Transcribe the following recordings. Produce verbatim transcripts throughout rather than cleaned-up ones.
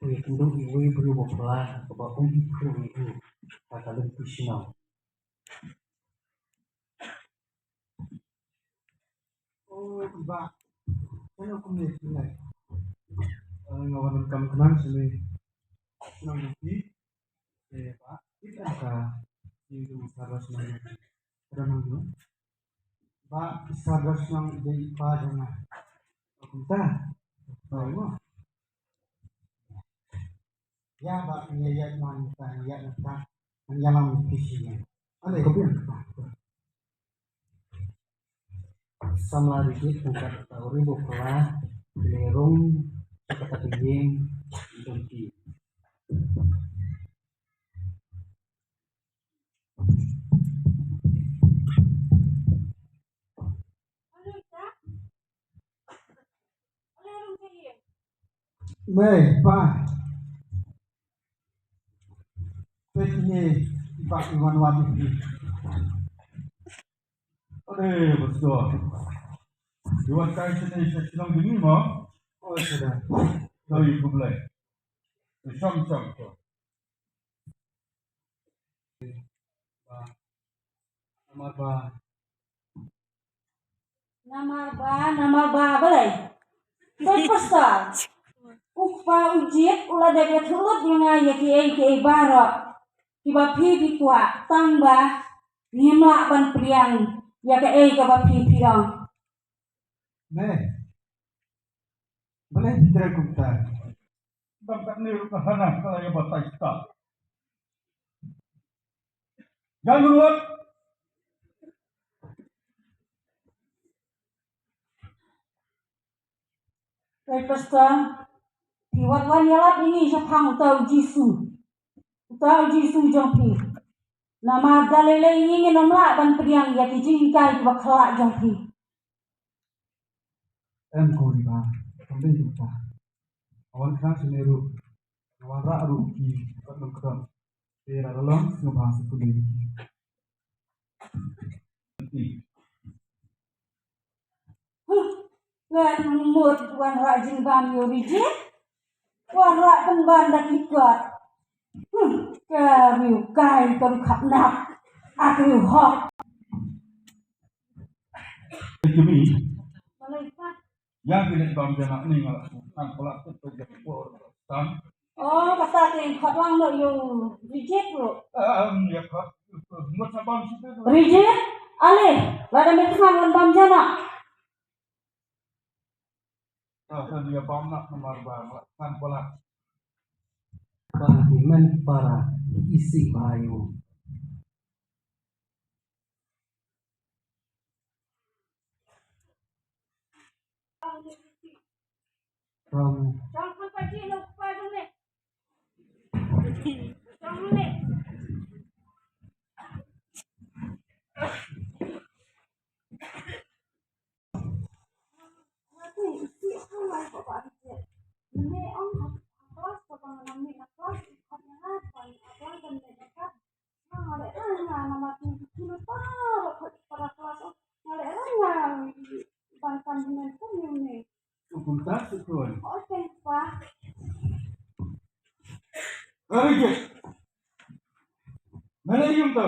Ïa kynduh ïa uwei u briew ba pla kaba um ïa u ha ka lynti shnong. O i Bah, kano kumne kumne? Eh, nga wan kam khnang sini. Shnong jong phi. Eh, Bah, ita ka ïa u sardar shnong. Ka dang nang. Bah, sardar shnong i dei i pa jong nga. Kumta. Ba mo. Ïa Bah, ïa ïa man ta ïa ta. Ngan ïalam phi shi ne. Ale ko bien. Samla dikit tangkat ta uri bukla. Lerung kata ïing jong ki. Mei, pa. Peit ïa i Bah i wan wan ïa phi. Ade, pastor. I wan kai sini sha shnong jong ngi mo? Oh, shuh da. Sorry, khublei. Shong, shong, shong. Namar ba, namar ba, namar ba, balei? Peit pastor. U kpa u jied u la dep ïathuh lut ïa nga ïa kiei kiei baroh kiba phi phi kwah, tang ba ngim lah ban pdiang ïa kaei kaba phi phi ong. Me. Balei phi trei kumta? Tang katne ruh ka hana ka la ïa batai stad. Jan ruh. Peit pastor, phi wat wan ïalap ïa ngi shaphang uta u Jisu. Uta u Jisu jong phi. Namar da lei lei ngi ngin ym lah ban pdiang ïa ki jinghikai kiba khlak jong phi. Em ko ri ba, kam dei ruh ta. Awan khnang shane ruh, awan rah ruh ki, kat nang kdon. Te ra long sngewbha sa pule. Huh, ngan mut wan rah jingbam ïa u Rijit. Wan rah pynban da ki kot. Huh, ka riewkai ka ruh khap nap. A ka riewhok. Jimmy. Balei pat? Ïa ki leh bam jana ni nga la sngewthuh, nga la sngewthuh ïa ka por tam. Oh, kata te khot lang noh ïa u Rijit ruh. Em, ïa khot. Mut sa bam shu tu. Rijit, ale, lada me thngan ngan bam jana. Ah, kan ïa bam nak namar ba nga la thngan palat. Ba ki men para ki isih ba ïa u. Very good. Mane ïa to.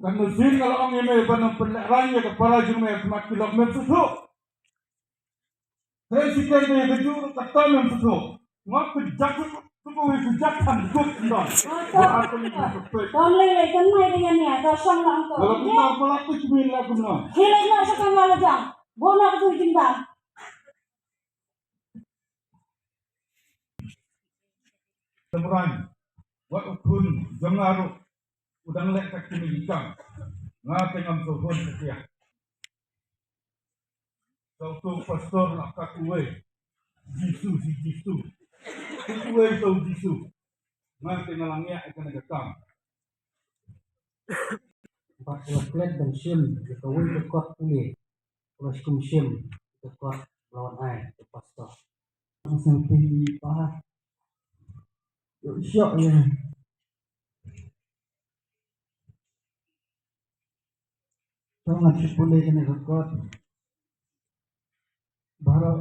Kan mynsiem nga la ong ïa me ban ym pynlehrain ïa ka para jong me, khmat ki lok mem shuh shuh. Hei, si ken te ka ju ka ta mem shuh shuh. Ngop ka jak shuh shuh, ka jak kan gut ndon. Ba ar ka ni ka pek. Tom lei lei kan mai de ïa nia, to shong la ang to. Ba la kita ba la tu jmin la kumno. Hi lei na sa kan la jang. Bo na ka tu jin ba. Tymmen wat u khun jong nga ruh u dang leh kat kine ki kam. Nga te ngam sngewhun satia. Sa uto u pastor la kat uwei. Jisu, si Jisu. Uwei sa u Jisu. Nga te nga la ngiah ïa kane ka kam. Bad la klet ban shim ïa kawei ka kot pule. Khlem shim ïa ka kot ba la wan ai u pastor. Nga sngewthuh ïa i pa. Ïoh shoh ïa. To ngan shu pule kane ka kot. Baroh.